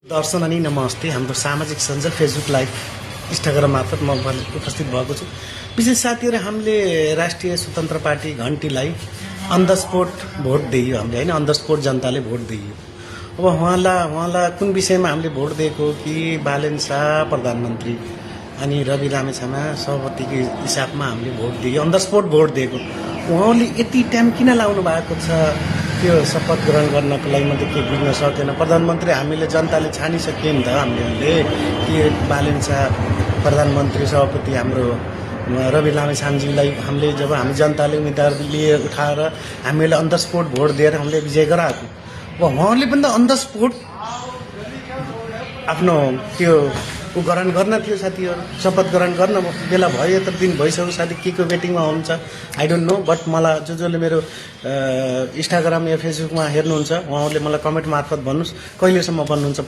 दर्शन अनि नमस्ते। हाम्रो सामाजिक सञ्जाल फेसबुक लाइभ इन्स्टाग्राम मार्फत म उपस्थित भएको छु। विशेष साथीहरू, हामीले राष्ट्रिय स्वतन्त्र पार्टी घन्टीलाई अन द स्पोट भोट दियो। हामीले होइन, अन द स्पोट जनताले भोट दियो। अब उहाँलाई कुन विषयमा हामीले भोट दिएको कि बालेन शाह प्रधानमन्त्री अनि रवि लामेछामा सभापतिको हिसाबमा हामीले भोट दियो, अन द स्पोट भोट दिएको। उहाँले यति टाइम किन लाउनु भएको छ त्यो शपथ ग्रहण गर्नको लागि? मैले के बुझ्न सकेन। प्रधानमन्त्री हामीले जनताले छानिसक्यो नि त। हामीले कि बालेन शाह प्रधानमन्त्री सभापति हाम्रो रवि लामेछामजीलाई हामीले जब हामी जनताले उम्मेदवार लिए उठाएर हामीले अन द स्पोट भोट दिएर हामीले विजय गराएको। उहाँले पनि त अन द स्पोट आफ्नो त्यो ग्रहण गर्न थियो साथीहरू, शपथ ग्रहण गर्न बेला भयो। यत्रो दिन भइसक्यो, साथी के को वेटिङमा हुन्छ आई डोन्ट नो। बट मलाई जसले मेरो इन्स्टाग्राम या फेसबुकमा हेर्नुहुन्छ उहाँहरूले मलाई कमेन्ट मार्फत भन्नुहोस् कहिलेसम्म बन्नुहुन्छ